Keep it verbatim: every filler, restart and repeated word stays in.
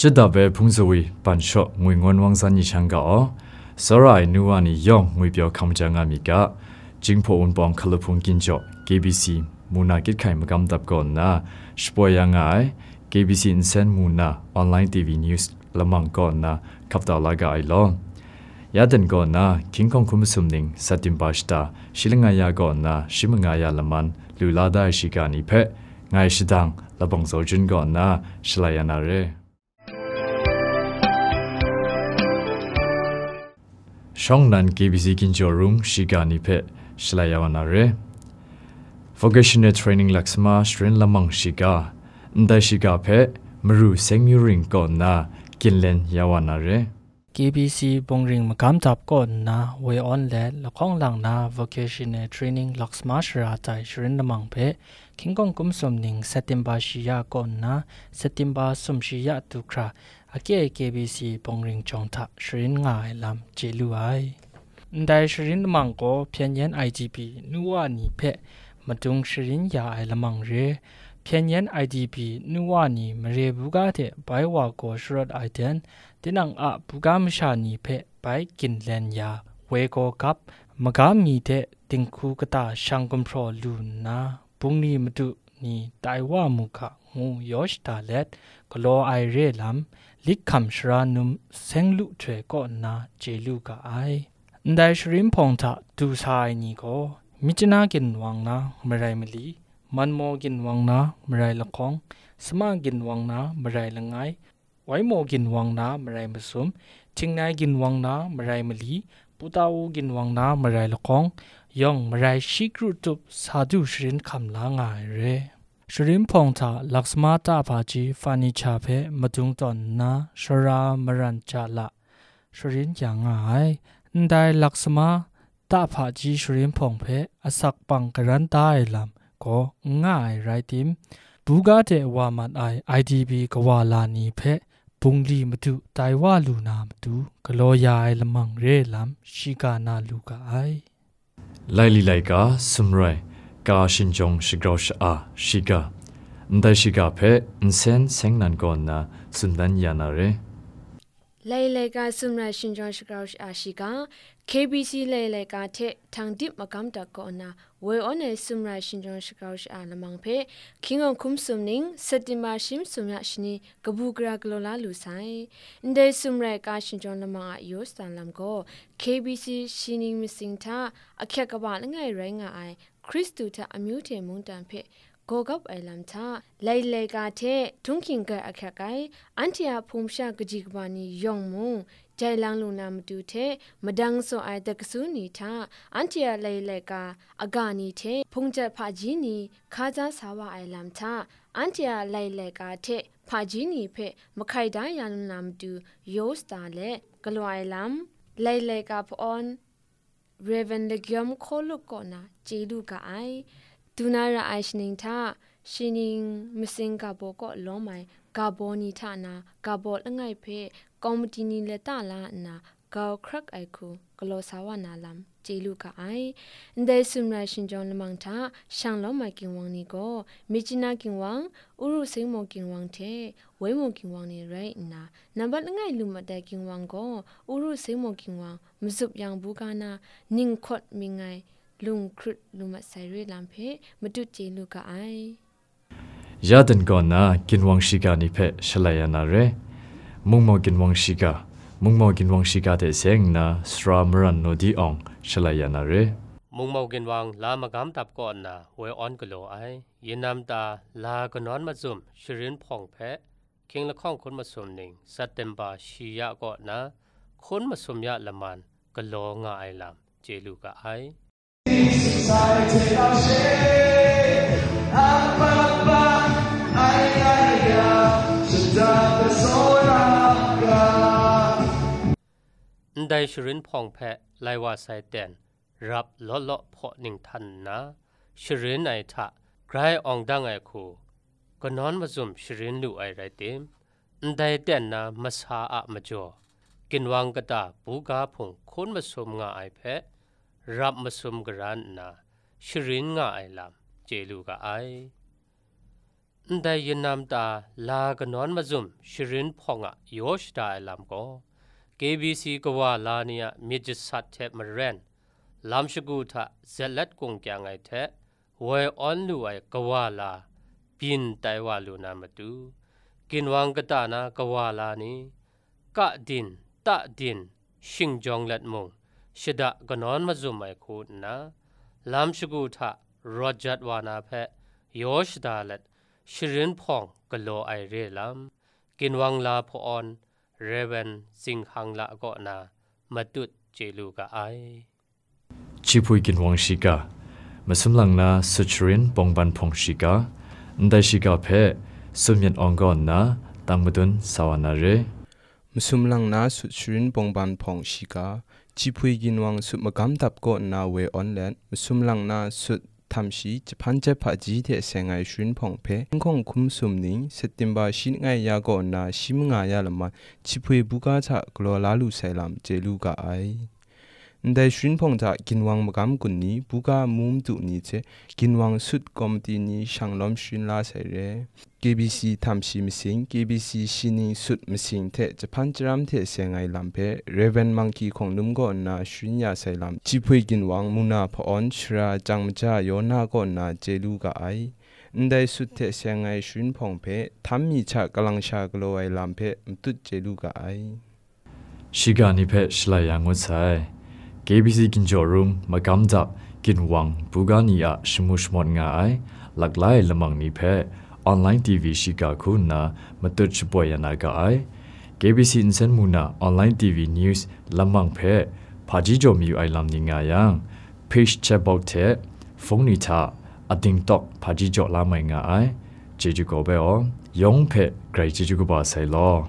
Shadap ai hpung zawi ban shaw ngwi ngun wang san ni shang ga aw, tsawra ai nu wa ni yawng ngwi pyaw hkam ja nga mi ga, Jinghpaw Wunpawng Hkalahpung Ginjaw, K B C mu na kit hkai magam dap kaw nna shapoi ya nga ai, K B C nsen mu na online T V news lamang kaw nna hkap tau la ga ai law. Ya dan kaw nna, King Kong hkun masum ning September shata shi langai ya kaw nna shi manga ya laman lu la da ai shiga ni hpe, ngai shadang labang zaw jun kaw nna shalai ya na re. Shawng nnan K B C Ginjaw Rung shiga ni hpe shalai ya wa na re. Vocational Training Laksama Sharin Lamang shiga, ndai shiga hpe Maru Seng Myu Ring kaw nna ginlen ya wa na re. K B C bungring magam dap kaw nna woi awn let lahkawng lang na Vocational Training Laksama Shara tai Sharin Lamang hpe King Kong hkun masum ning September shi ya kaw nna September sum shi ya du hkra, ake ai K B C bungring jawng hta sharin nga ai lam chye lu ai. Ndai Sharin Lamang gaw Hpyen Yen I D P nu wa ni hpe madung sharin ya ai lamang re. Hpyen Yen I D P nu wa ni mare buga hte bai wa gaw sharawt ai ten, tinang a buga masha ni hpe bai ginlen ya, woi gaw gap, magam mi hte dinghku kata shang gumhpraw lu nna, bungli madu ni tai wa mu hka ngu yaw shada let, galaw ai re lam, lit hkam shara num seng lu htoi kaw nna chye lu ga ai. Ndai sharin hpawng hta du sa ai ni gaw, Myitkyina ginwang na marai mali, Manmaw ginwang na marai lahkawng, Suma ginwang na marai langai, Waimo ginwang na marai masum, Htingnai ginwang na marai mali, Putawu ginwang na marai lahkawng, yawng marai shi kru tup sa du sharin hkam la nga ai re. Sharin hpawng hta Laksama ta hpaji furniture hpe madung tawn nna shara maran ja la sharin ya nga ai. Ndai Laksama ta hpaji sharin hpawng hpe asak pang karan da ai lam gaw n nga ai rai tim, buga de wa mat ai I D P kawa la ni hpe bungli madu tai wa lu na matu galaw ya ai lamang re lam shiga na lu ga ai. Laili laika sumrai ka shinjawng shagrau sha-, a, shiga, ndai shiga hpe nsen seng nan kaw nna tsun dan ya na re. Lai laika sumrai shinjawng shagrau sha-, a shiga, K B C lai laika hte htang dip magam dat kaw nna woi awn ai sumrai shinjawng shagrau sha-, a lamang hpe, King Kong hkun masum ning, September shi masum ya shani kabu gara galaw la lu sai. Ndai sumrai ka shinjawng lamang a yaw shada lam gaw, K B C shi ning masing hta ahkyak kaba langai rai nga ai, Hkristu hta amyu hte mungdan hpe gaw gap ai lam hta, lai laika hte htunghking gai ahkyak ai, anhte a hpung masha kaji kaba ni yawng mung, jai lang lu na matu hte madang saw ai dat kasu ni hta, anhte a lai laika aga ni hte hpung jat hpaji ni hkaja sa wa ai lam hta, anhte a lai laika hte hpaji ni hpe mahkai da ya lu na matu yaw shada let galaw ai lam, lai laika hpa-awn, Rev. Lagyawm Hkawluk kaw na chye lu ga ai. Du na ra ai shaning hta, shi ning masing ga baw kaw lawm ai ga baw ni hta na ga baw langai hpe kawmiti ni lata la nna gau hkrak ai hku galaw sa wa na lam chye lu ga ai. Ndai sumrai shinjawng lamang hta shang lawm ai ginwang ni gaw, Myitkyina ginwang, Uru Sengmaw ginwang hte Waimaw ginwang ni rai nna, nambat langai lu mat ai ginwang gaw, Uru Sengmaw ginwang, Mazup Yang buga na, Ningkhawt mying ai lung hkrut lu mat sai re lam hpe matut chye lu ga ai. Ya dan kaw nna ginwang shiga ni hpe shalai ya na re. Mungmaw ginwang shiga, Mungmaw ginwang shiga hte seng nna sara maran Nodi Awng shalai ya na re. Mungmaw ginwang la magam dap kaw nna woi awn galaw ai, yinam ta la kanawn mazum sharin hpawng hpe, King lahkawng hkun masum ning September shi ya kaw na hkun masum ya laman galaw nga ai lam chye lu ga ai. Ndai sharin hpawng hpe lai wa sai ten rap law law hpaw ning htan nna, sharin ai hta grai awng dang ai hku, kanawn mazum sharin lu ai rai tim, ndai ten na masa a majaw, ginwang kata buga hpung hkun masum nga ai hpe, rap masum garan nna, sharin nga ai lam chye lu ga ai. Ndai yinam ta la kanawn mazum sharin hpawng a yaw shada ai lam gaw, K B C kawa la ni a myit jasat hte maren, lam shagu hta zet let kung kyang ai hte woi awn lu ai kawa la byin tai wa lu na matu, ginwang kata na kawa la ni, ka din, ta din, shingjawng let mung, shada kanawn mazum ai hku nna, lam shagu hta rawt jat wa na hpe yaw shada let, sharin hpawng galaw ai re lam, ginwang la hpawn Rev. Zinghang La kaw na matut chye lu ga ai. Jihpui ginwang shiga, masum lang na sut sharin bawngban hpawng shiga, ndai shiga hpe sumyet awng kaw nna tang madun sa wa na re. Masum lang na sut sharin bawngban hpawng shiga, Jihpui ginwang sut magam dap kaw nna woi awn let, masum lang na sut htam shi jahpan jahpa ji hte seng ai sharin hpawng hpe, Hkung Hkum Sum ni September shi langai ya kaw nna shi manga ya laman Jihpui buga hta galaw la lu sai lam chye lu ga ai. Ndai sharin hpawng hta ginwang magam gun ni, buga mu madu ni hte ginwang sut komiti ni shang lawm sharin la sai re. K B C htam shi masing, K B C shi ning sut masing hte jahpan jaram hte seng ai lam hpe Rev. Mangki Hkawng Num kaw nna sharin ya sai lam, Jihpui ginwang muna hpawn shara jang maja yaw na kaw nna chye lu ga ai. Ndai sut hte seng ai sharin hpawng hpe htam mi hta kalang sha galaw ai lam hpe matut chye lu ga ai. Shiga ni hpe shalai ya ngut sai. K B C ginjaw rung magam dap ginwang buga ni a shamu shamawt nga ai laklai lamang ni hpe online T V shiga hku nna matut shapoi ya na ga ai. K B C nsen mu na online T V news lamang hpe hpaji jaw mayu ai lam ni nga yang, page chatbot hte hpung ni hta ading tawk hpaji jaw la mai nga ai. Chyeju gaw bai aw, yawng hpe grai chyeju kaba sai law.